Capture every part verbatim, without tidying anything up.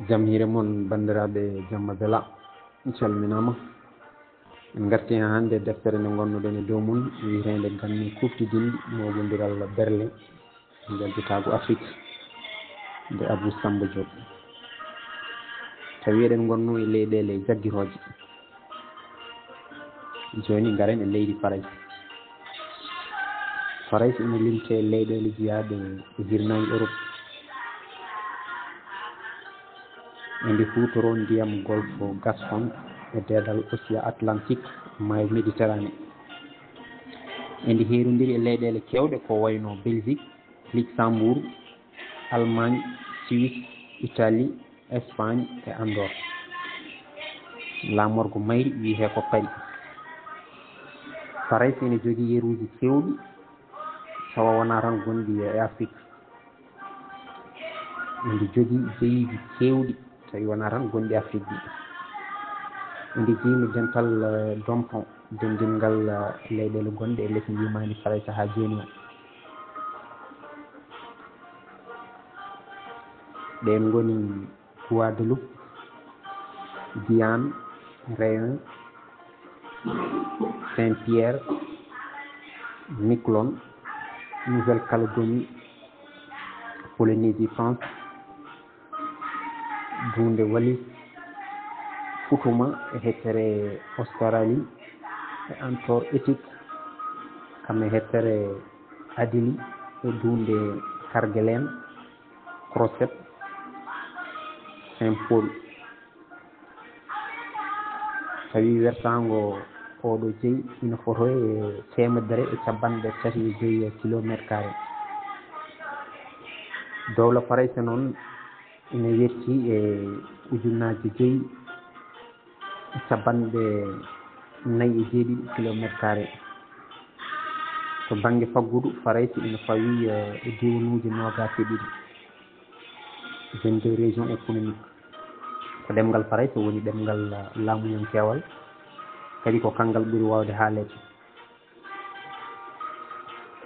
Jam hiire mon, banndiraaɓe, jamma bela. On calminaama. En ngartii haa hannde e deftere nde ngonnoɗen e dow mum, wiyeteende Ganni Kuftidin Mooɓondiral Berle, Njaltitaagu Afrik, nde Abuu Sammba Joob. Tawi eɗen ngonnoo e leyɗeele jaggirooje. Jooni ngaren e leydi Farayse. Farayse ina limtee e leyɗeele jeyaaɗe e hirnaange Europe. Endi huutoroo ndiyam Golfe Gascon e deedal Océan Atlantique, maayo Méditerranée. Endi heerondiri e leyɗeele keewɗe ko wayno Belgique, Luxembourg, Allemagne, Suisse, Italie, Espagne e Andorre. Laamorgo mayri wiyetee ko Paris. Farayse ene jogii yeruuji keewɗi, tawa wonaa tan gonɗi e Afrik. Endi jogii beyiiji keewɗi, tawi wonaa tan gonɗi Afrik ɗi. Endi jeymi dental, eh, Domfront, denndingal, eh, leyɗeele gonɗe e les yurmeende Farayse haa jooni o. Ɗeen ngoni Guadeloupe, Guyane, Réunion, Saint-Pierre, Miquelon, Nouvelle-Calédonie, Polynésie France, duunde Wallis, Futuma e hettere Australie, e Antarctique, kam e hettere Adélie, e duunde Kerguelen, Crozet, Saint-Paul. Tawi wertaango oo ɗoo jeyi ina fotoo e teemedere e cappanɗe tati e joy kilomeeter carré. Dowla Farayse noon ina wertii e ujunnaaje joy e cappanɗe nayi e jeeɗiɗi kilomeeter carré. To bannge faggudu, Farayse ina fawii, eh, e diiwanuuji noogaas e ɗiɗi, vingt-deux régions économiques. Ko ɗemngal Farayse woni ɗemngal, eh, laamuyankeewal, kadi ko kanngal ɓuri waawde haaleede.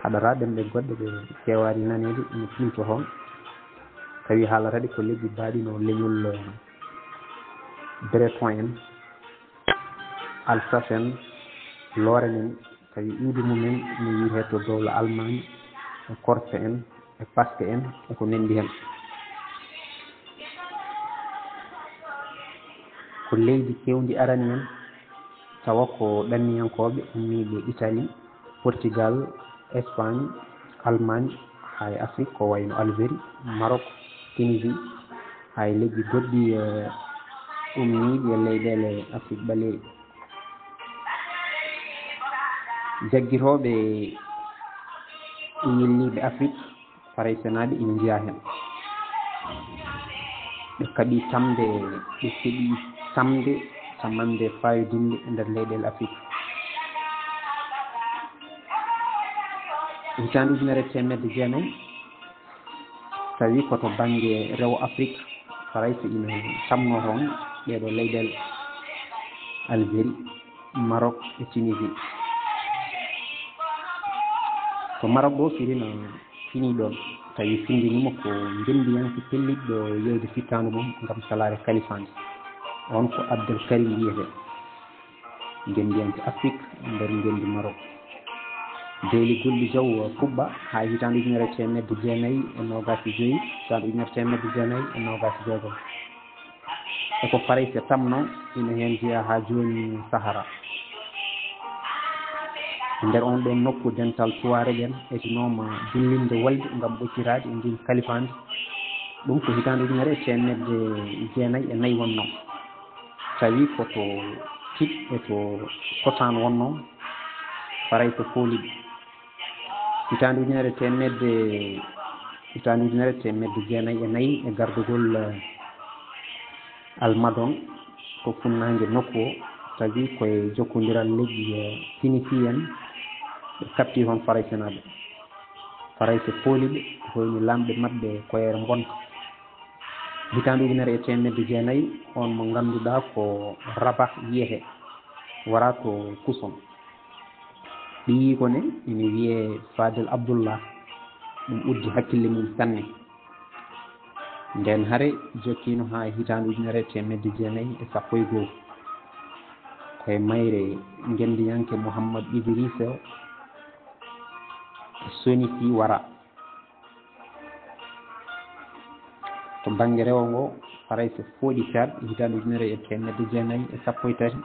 Haɗataa ɗemɗe goɗɗe ɗe keewaani naneede ina piilto toon, tawi haalata ɗe ko leƴƴi baaɗi no leñol, eh, Breton en, Alsace en, Lorraine en, tawi iwdi mum en ina wiyetee to dowla Allemagne, e Corse en, e Basque en, e ko nanndi heen. Ko leydi keewndi arani en, tawa ko ɗanniyankooɓe ummiiɓe Italie, Portugal, Espagne, Allemagne, haa e Afrik ko wayno Algérie, Maroc, Tunisie, haa e leƴƴi goɗɗi, eh, ummiiɗi e leyɗeele Afrik ɓaleeri. Jaggitooɓe ñilliiɓe Afrik, Faraysenaaɓe ina njeyaa heen. Ɓe kaɓii tamde, ɓe keɓii tamde, tamannde faayidinnde e nder leyɗeele Afrik. Hitaande ujunere e teemedde jeenayi, tawi ko to bannge rewo Afrik, Farayse ina tamnoo toon ɗeeɗoo leyɗeele, Algérie, Maroc e Tunisie. To Maroc ɗo, Sirina finii ɗoon, tawi finndiniima ko ngenndiyanke pelliɗɗo yeeyde fittaandu mum ngam salaare kalifaandi. Oon ko Abdel Karim wiyetee, ngenndiyanke Afrik nder ngenndi Maroc. Beeli Gulli Jaw fuɗɗa haa hitaande ujunere e teemedde jeenayi e noogaas e joy, hitaande ujunere e teemedde jeenayi e noogaas e jeegom. E ko Farayse tamnoo, ina heen jeyaa haa jooni Sahara. E nder oon ɗoon nokku, dental Tuwaareg en etinooma dillinde walde ngam ɓoccitaade e ndiin kalifaandi. Ɗum ko hitaande ujunere e teemedde jeenayi e nayi wonnoo. Tawi ko to Tip e to Kotaan wonnoo, Farayse fooli ɓe. Hitaande ujunere teemedde, hitaande ujunere teemedde jeenayi e nayi e gardugol, eh, Almadon to funnaange nokku o, tawi ko e jokkondiral leƴƴi, eh, Tinisie en, ɓe kaɓti toon Faraysenaaɓe. Farayse fooli ɓe, hoyni laamɓe maɓɓe koyeere ngonka. Hitaande ujunere e teemedde jeenayi, oon mo ngannduɗaa ko Rabah wiyetee, waraa to Kuson. Ɓiyiiko ne ina wiyee Fadel Abdullah, ɗum uddi hakkille mum sanne. Nden hare jokkiino haa hitaande ujunere e teemedde jeenayi e sappo e goo. Ko e mayre ngenndiyanke Muhammad Idrisa Sonisi Wara. To bannge rewo ngo, Farayse fooɗi Caad hitaande ujunere e teemedde jeenayi e sappo e tati.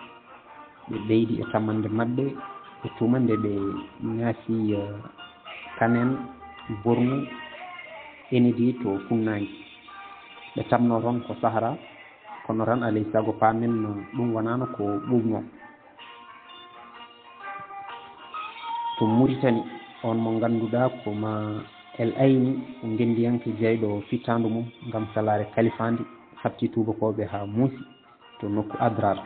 Ɓe ɓeydi e tamannde maɓɓe e tuma nde ɓe ñaasi, eh, Kanen, Bornu, Enedi to funnaange. Ɓe tamno toon ko Sahara, kono tan alay sago paamen no ɗum wonaano ko ɓuuɓnoo. To Muritani, on mo ngannduɗaa ko Ma El Ayni, ko ngenndiyanke jeyɗo fittaandu mum ngam salaare kalifaandi, hatti tuubakooɓe haa muusi to nokku Adrar.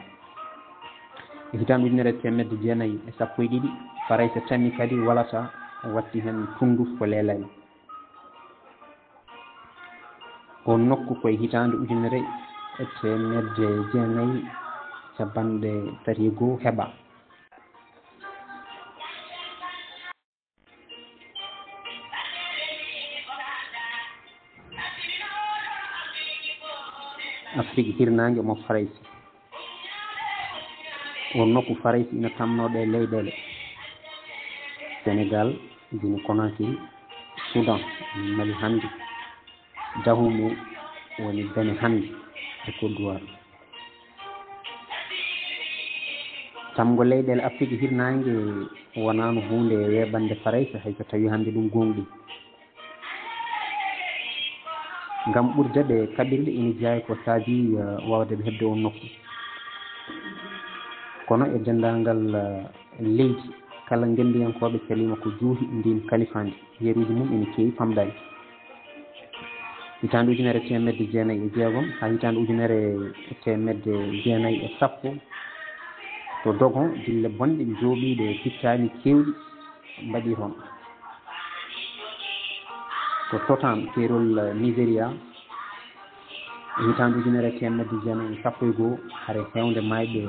E hitaande ujunere e teemedde jeenayi e sappo e ɗiɗi, Farayse tammi kadi walata, watti heen tunndu ko leelani. On nokku ko e hitaande ujunere e teemedde jeenayi cappanɗe tati e goo heɓa. Afrik hirnaange mo Farayse. On nokku Farayse ina tamnoo ɗee leyɗeele: Senegal, Guinée Conakry, Soudan, Mali hannde, Dahomey woni Benin hannde e Côte d'Ivoire. Tamgo leyɗeele Afrik hirnaange wonaano huunde weeɓande Farayse, hay so tawii hannde ɗum goongɗii. Ngam ɓurde ɓe kaɓirɗe, ina jeyaa ko saabii, eh, waawde ɓe heɓde oon nokku. Kono e denndaangal, eh, leydi, kala ngenndiyankooɓe caliima ko juuti ndiin kalifaandi, yeruuji mum ina keewi, famɗaani. Hitaande ujunere e teemedde jeenayi e jeegom haa hitaande ujunere e teemedde jeenayi e sappo, to Dogon, dille bonɗe njooɓiiɗe pittaali keewɗi mbaɗii toon. To Totan, keerol Nigeria, e hitaande ujunere e teemedde jeenayi e sappo e goo, hare heewnde maayɓe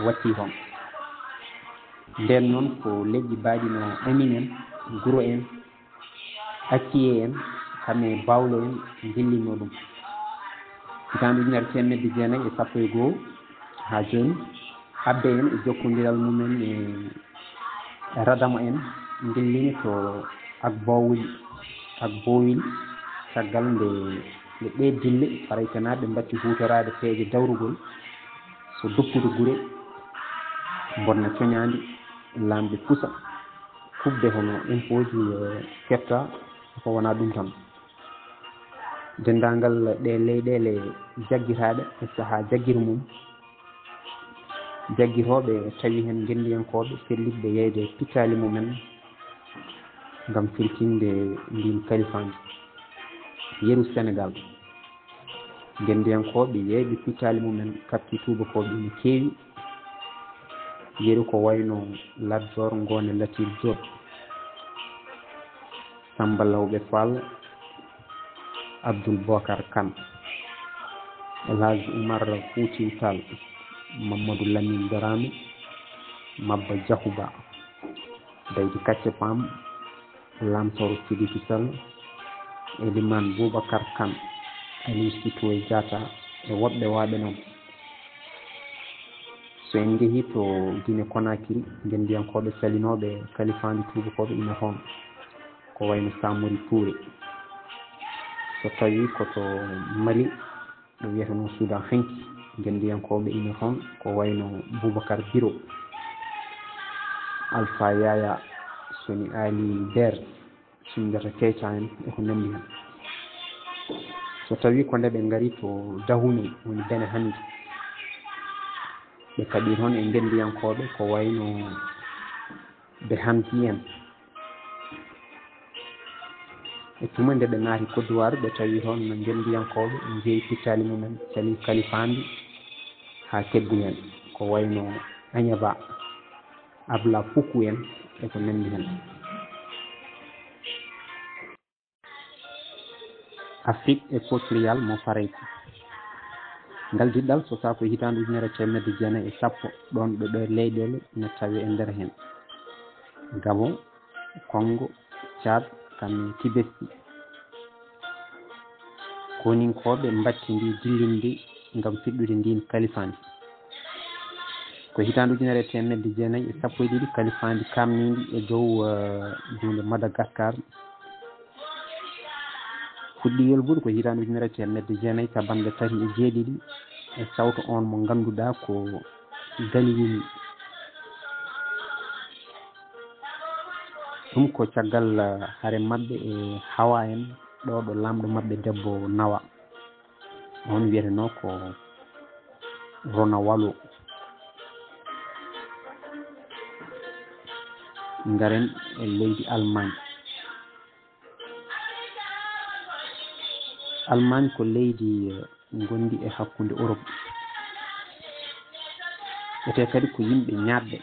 waɗtii toon. Ndeen noon ko leƴƴi baaɗi no Amin en, Guro en, Acciye en, Kame Bawlo en njillinnoo ɗum. Hitaande ujunere e teemedde jeenayi e sappo e goo haa jooni, Abbe en e jokkondiral mumen e Radama en ndillini to Agbowil, Agbowil, caggal nde, nde ɗee dille Faraysenaaɓe mbatti huutoraade peeje dawrugol, so duppude gure, mbonna coñaandi, laamɓe pusa, kuɓde hono impooji, eh, kefta, ko wonaa ɗum tan. Denndaangal ɗee leyɗeele jaggitaaɗe e sahaa jaggiri mum, jaggitooɓe tawi heen ngenndiyankooɓe sellitɓe yeyde pittaali mumen ngam firtinde ndiin kalifaandi. Yeru Senegal, ngenndiyankooɓe yeyɓe pittaali mumen kaɓti tuubakooɓe ina keewi. Yeru ko wayno Lat Joor Ngoone Latiir Joop, Samba Lawɓe Faal, Abdul Bokar Kan, El Hadj Umar Fuutiw Taal, Mammadu Lamin Daraame, Mabba Jaxu Ba, Daydi Kacce Paam, Lamtooro Sidiki Sall, Elimaan Bubakar Kan, Aliw Sitoe Jaata e woɓɓe waaɓe noon. So en njehii to Guinée Conakry, ngenndiyankooɓe calinooɓe kalifaandi tuubakooɓe ina toon, ko wayno Samori Touré. So tawii ko to Mali, ɗo wiyetenoo Soudan hanki, ngenndiyankooɓe ina toon, ko wayno Boubacar Biro, Alpha Yaya, Soni Ali Der, Sunjata Keita en e ko nanndi heen. So tawii ko nde ɓe ngari to Dahomey, woni Benin hannde, ɓe kaɓii toon e ngenndiyankooɓe ko wayno ɓe Hamdi en. E tuma nde ɓe naati Côte d'Ivoire, ɓe tawi toon no ngenndiyankooɓe njeeyi pittaali mumen, cali kalifaandi haa keddi heen, ko wayno Agnaba, Abla Puku en e ko nanndi heen. Afrik Equatorial mo Farayse. Ngal diɗɗal sosaa ko hitaande ujunere e teemedde jeenayi e sappo, ɗoon ɗo ɗee leyɗeele ina tawee e nder heen: Gabon, Congo, Tchad, Cameroun, Tibesti. Koninkooɓe mbatti ndi dillinde ngam fiɗɗude ndiin kalifaandi. Ko hitaande ujunere e teemedde jeenayi e sappo e ɗiɗi kalifaandi kaamniindi e dow, eh, duunde Madagaskar fuɗɗi yolbude ko hitaande ujunere e teemedde jeenayi e cappanɗe tati e jeeɗiɗi e sawto on mo ngannduɗaa ko Daniel. Ɗum ko caggal, eh, hare maɓɓe e Hawa en, ɗo ɗo laamɗo maɓɓe debbo nawa. On wiyetenoo ko Ronawalo. Ngaren e leydi Almaañ. Almaañ ko leydi, eh, ngondi e hakkunde Europe. Etee kadi ko yimɓe ñaaɗɓe.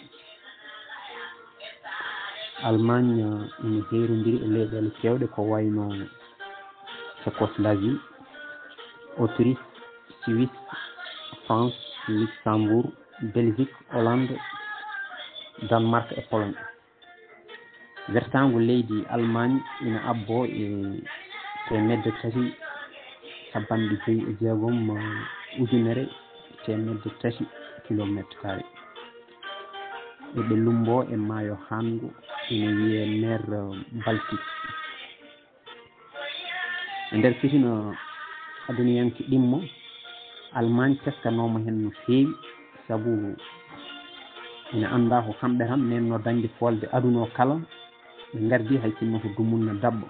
Almaañ, eh, ina heerondiri e leyɗeele keewɗe ko wayno Tchécoslovaquie, Autriche, Suisse, France, Luxembourg, Belgique, Hollande, Danemark e Pologne. Wertaango leydi Almaañ ina abboo e teemedde tati cappanɗe joyi e jeegom, ujunere e teemedde tati kilomeeter kaare. Eɓe lummboo e maayo haango ina wiyee mer Baltique. E nder fitina aduniyanke ɗimmo, Almaañ teskanooma heen no feewi, sabu ina anndaa ko kamɓe tan neennoo dañde foolde aduna o kala, ɓe ngardii hay sinno ko dumunna daɓɓo.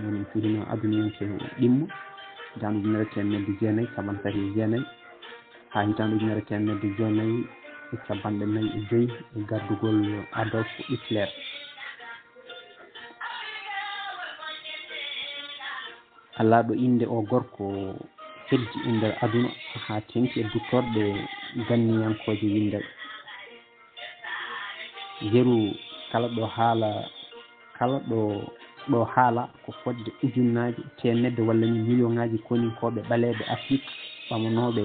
Woni fitina aduniyanke ɗimmo, hitaande ujunere e teemedde jeenayi e cappanɗe tati e jeenayi, haa hitaande ujunere e teemedde jeenayi e cappanɗe nayi e joyi e gardugol Adolf Hitler. Alaa ɗo innde oo gorko heddi e nder aduna haa teŋti e duttorɗe ganniyankooje winndere. Yeru kala ɗo haala, kala ɗo, ɗo haala ko fodde ujunnaaje teemedde walla ni miliyoŋaaji koninkooɓe ɓaleeɓe Afrik ɓamanooɓe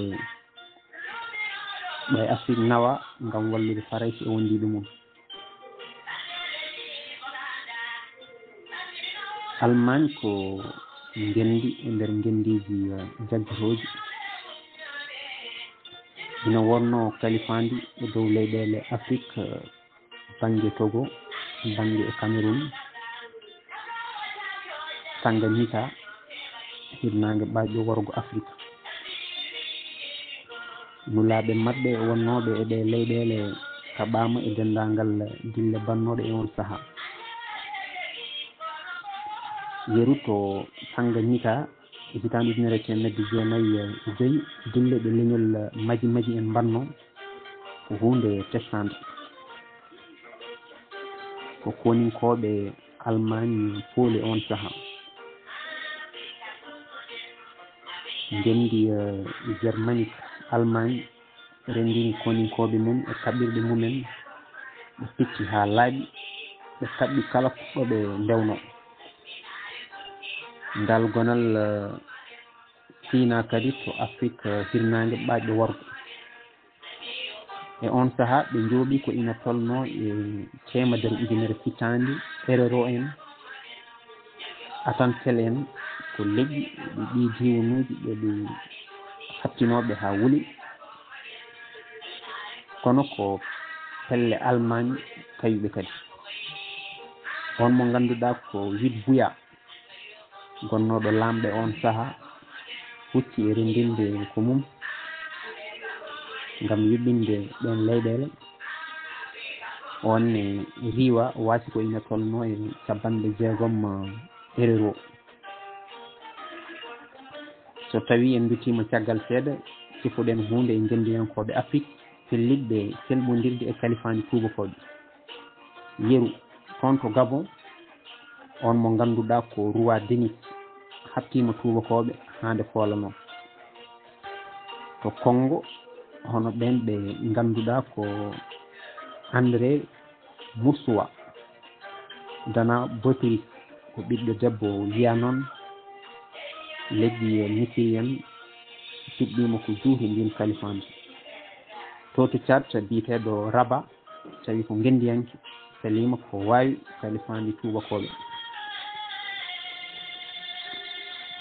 ɗo e Afrik nawa ngam wallude Farayse e wondiiɓe mum. Almaañ ko ngenndi e nder ngenndiiji, eh, jaggotooji. Ina wonnoo kalifaandi e dow leyɗeele Afrik, eh, bannge Togo, bannge e Cameroun, Tanganyika, hirnaange ɓaajɗo worgo Afrik. Nulaaɓe maɓɓe wonnooɓe e ɗee leyɗeele kaɓaama e denndaangal dille bannooɗe e oon sahaa. Yeru to Tanganyika, e hitaande ujunere e teemedde jeenayi e joyi, dille ɗe leñol Maji-Maji en mbannoo, ko huunde teskaande. Ko koninkooɓe Almaañ pooli oon sahaa. Ngenndi, eh, Germanik Almaañ renndini koninkooɓe mum e kaɓirɗe mum en, ɓe pitti haa laaɓi, ɓe kaɓɓi kala ɗo ɓe ndewnoo. Ngal gonal, eh, fiinaa kadi to Afrik, eh, hirnaange ɓaajɗo worgo. E oon sahaa, ɓe njooɓii ko ina tolnoo e teemedere ujunere fittaandu Herero en, Atantel en, ko leƴƴi ɗi ɗii diiwanuuji ɓe ɗi hattinooɓe haa wuli. Kono ko pelle Almaañ tawii ɓe kadi. On mo ngannduɗaa ko Wit Buya, gonnooɗo laamɗo e oon sahaa, hucci e renndinde ko mum ngam yuɓɓinde ɗeen leyɗeele. Oon ne riiwa waasi ko ina tolnoo e cappanɗe jeegom, eh, Herero. So tawii en nduttiima caggal seeɗa, cifoɗen huunde e ngenndiyankooɓe Afrik fellitɓe selɓondirde e kalifaandi tuubakooɓe. Yeru, toon to Gabon, on mo ngannduɗaa ko Roi Denis, hattiima tuubakooɓe haa nde foolanoo. To Konngo, hono ɓeen ɓe ngannduɗaa ko André Moussouwa, Dana Botrice ko ɓiɗɗo debbo, wiya noon, leƴƴi Misiri en cuɓɓiima ko juuti ndiin kalifaandi. To to Caad, biyeteeɗo Raba, tawi ko ngenndiyanke, saliima ko waawi kalifaandi tuubakooɓe.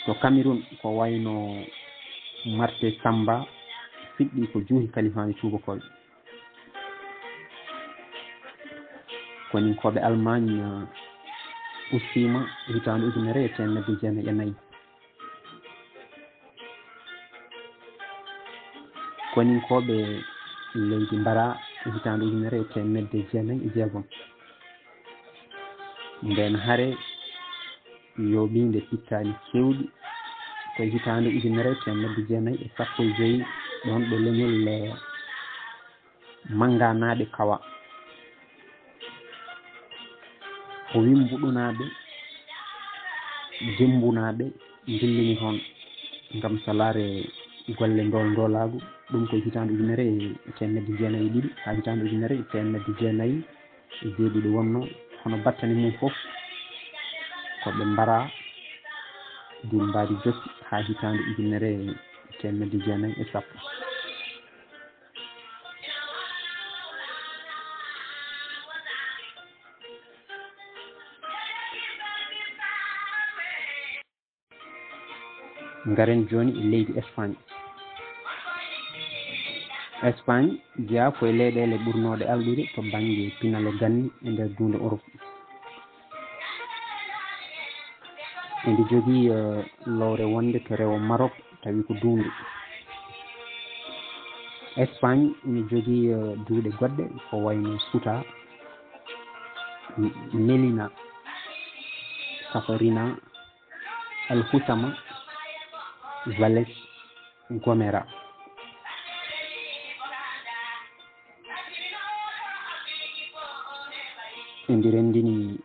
To Cameroun, ko wayno Marthe Samba fiɗɗi ko juuti kalifaaji tuubakooɓe. Koninkooɓe Allemagne, uh, ustiima hitaande ujunere e teemedde jeenayi e nayi. Koninkooɓe leydi Mbara hitaande ujunere e teemedde jeenayi e jeegom. Ndeen hare yooɓiinde pittaali keewɗi ko hitaande ujunere e teemedde jeenayi e sappo e joy, ɗoon ɗo leñol, eh, Mannganaaɓe Kawa. Ko Wimmbuɗunaaɓe, Jemmbunaaɓe ndillini toon ngam salaare golle ndool ndoolaagu. Ɗum ko hitaande ujunere e teemedde jeenayi e ɗiɗi haa hitaande ujunere e teemedde jeenayi e jeeɗiɗi wonnoo, hono battane mum fof ko ɓe Mbara, Dimmbaadi Jokki haa hitaande ujunere e teemedde jeenayi e sappo. Ngaren jooni e leydi Espagne. Espagne jeyaa ko e leyɗeele ɓurnooɗe alɗude to bannge pinal e ganni e nder duunde Europe. Endi jogii, eh, lowre wonde to rewo Maroc, tawi ko duunde. Espagne ina jogii, eh, duuɗe goɗɗe ko wayno Ceuta, M-, Melilla, Safarina, Al Hoceima, Valais, Gomera. Endi renndini,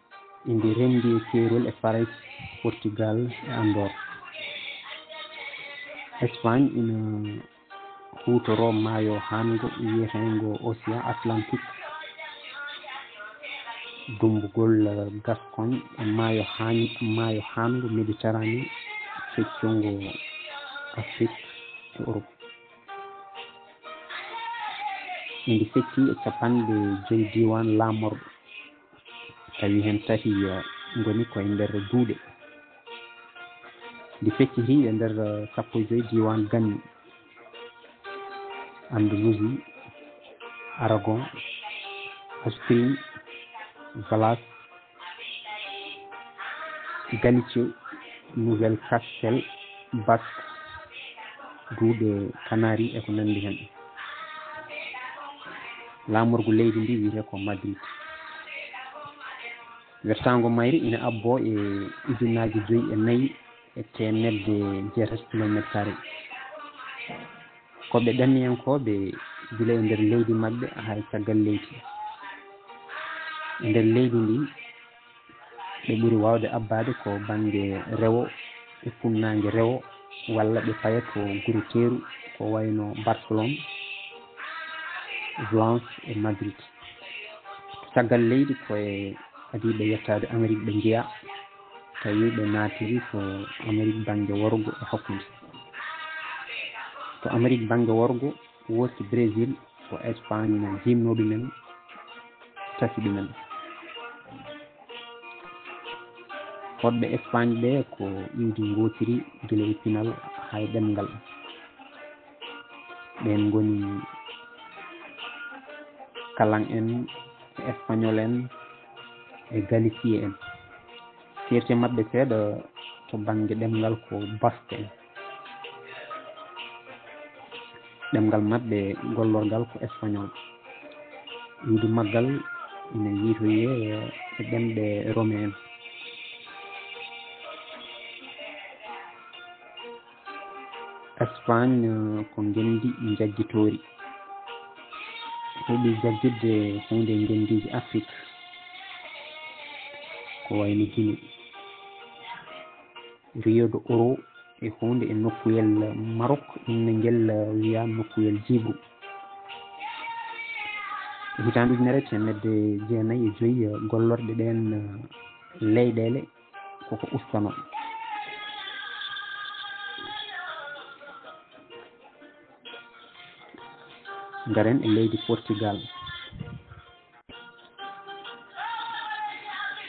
endi renndi e keerol e Farayse, Portugal e Andor. Espagne ina huutoroo maayo haango wiyeteengo Océan Atlantique, dummbugol Gascogne e maayo haan-, maayo haango Méditerranée, feccongo Afrique e Europe. Ndi fecci e capanɗe joy diiwaan laamorɗo, tawi heen tati, eh, ngoni ko e nder duuɗe. Ndi fecciti e nder, eh, sappo e joy diiwaan ganni, Andalousie, Aragon, Asturie, Valence, Galicie, Nouvelle-Cassel, Basque, duuɗe Canaries e ko nanndi heen. Laamorgo leydi ndi wiyetee ko Madrid. Wertaango mayri ina abboo e ujunnaaji joy e nayi e teemedde jeetati kilomètre carré. Ko ɓe ɗanniyankooɓe gila e nder leydi maɓɓe haa e caggal leydi. E nder leydi ndi, ɓe ɓuri waawde abbaade ko bannge rewo e funnaange rewo, walla ɓe paya to gure teeru ko wayno Barcelone, Valence e Madrid. Caggal leydi ko e adiiɓe yettaade Amerik ɓe njeyaa, tawi ɓe naatiri ko Amerik bannge worgo e hakkunde. To Amerik bannge worgo, wooti Brésil, ko Espagne jiimnoo ɗumen, tasi ɗumen. Hoɗɓe Espagne ɓe ko iwdi ngootiri gila e pinal haa e ɗemngal. Ɓeen ngoni Kalan en, e Espagnol en, e Galiciye en. Fierté maɓɓe seeɗa to bannge ɗemngal ko Basque en. Ɗemngal maɓɓe gollorgal ko Espagnol. Iwdi maggal ina yiitoyee e ɗemɗe Romain en. Espagne, eh, ko ngenndi njaggitoori. Heɓi jaggitde huunde e ngenndiiji Afrik, ko wayno Guinée. Rio de Oro e huunde e nokkuyel Maroc, innde ngel, eh, wiyaa nokkuyel Jiibru. E hitaande ujunere e teemedde jeenayi e joy, eh, gollorɗe ɗeen, eh, leyɗeele koko ustanoo. Ngaren e leydi Portugal.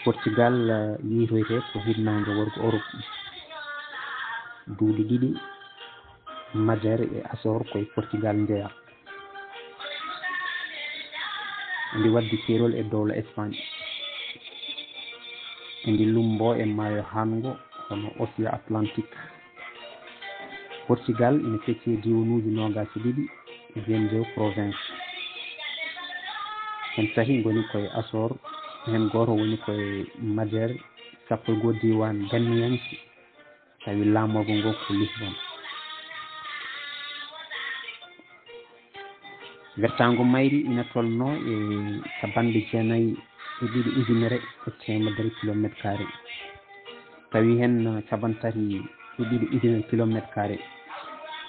Portugal, eh, yiitoytee ko hirnaange worgo Europe. Duuɗi ɗiɗi, Madeira e Asor ko e Portugal njeyaa. Ndi waddi keerol e dowla Espagne. Ndi lummboo e maayo haango hono Océan Atlantique. Portugal ina fecci e diiwanuuji noogaas e ɗiɗi e vingt-deux province. Heen tahi ngoni ko e Asor, heen gooto woni ko e Madeira, sappo e goo diiwaan ganniyanke, tawi laamorgo ngo ko Lisbon. Wertaango mayri ina tolnoo e capanɗe jeenayi e ɗiɗi ujunere e teemedere kilometer kaare, tawi heen cappanɗe tati e ɗiɗi ujunere kilometer kaare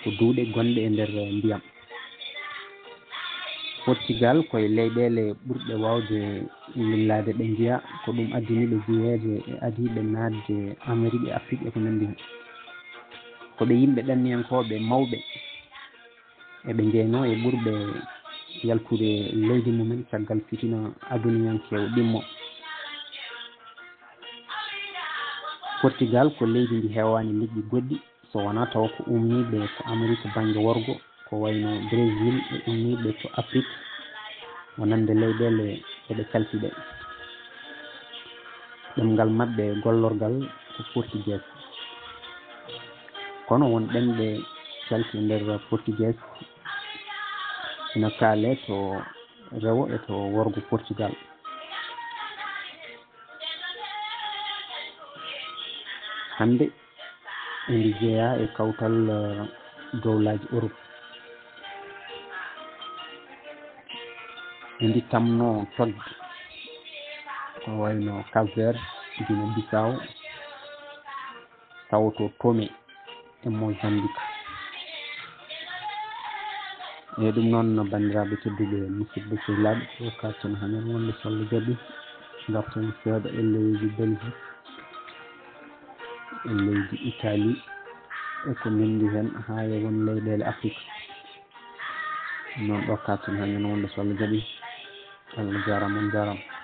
ko duuɗe gonɗe e nder ndiyam. Portugal ko e leyɗeele ɓurɗe waawde lillaade ɓe njeyaa, ko ɗum addani ɓe jeyeede e adiiɓe naatde Amerik e Afrik e ko nanndi heen. Ko ɓe yimɓe ɗanniyankooɓe mawɓe, eɓe njeynoo e ɓurɓe yaltude leydi mumen caggal fitina aduniyankeewo ɗimmo. Portugal ko leydi ndi heewaani leƴƴi goɗɗi, so wonaa tawa ko ummiiɓe to Amerik bannge worgo, ko wayno Brésil, e ummiiɓe to Afrik, wonande leyɗeele ɗe ɓe calfi ɗe. Ɗemngal maɓɓe gollorgal ko Portuguese. Kono won ɗemɗe calki e nder Portuguese ina kaalee to rewo e to worgo Portugal. Hannde endi jeyaa e kawtal, eh, dowlaaji Europe. Endi tamnoo togge ko wayno Cap Vert, Guinée Bissau, tawa to Tomé e Mozambique. E ɗum noon, banndiraaɓe tedduɓe, musidɓe sehilaaɓe, ko kaarten hannde wonde so Allah jaɓi, ngarten seeɗa e leydi Belgique, e leydi Italie, e ko nanndi heen, haa e won leyɗeele Afrik. Noon ɗo kaarten hannde wonde so Allah jaɓi. Allah jaaraama, on jaaraama.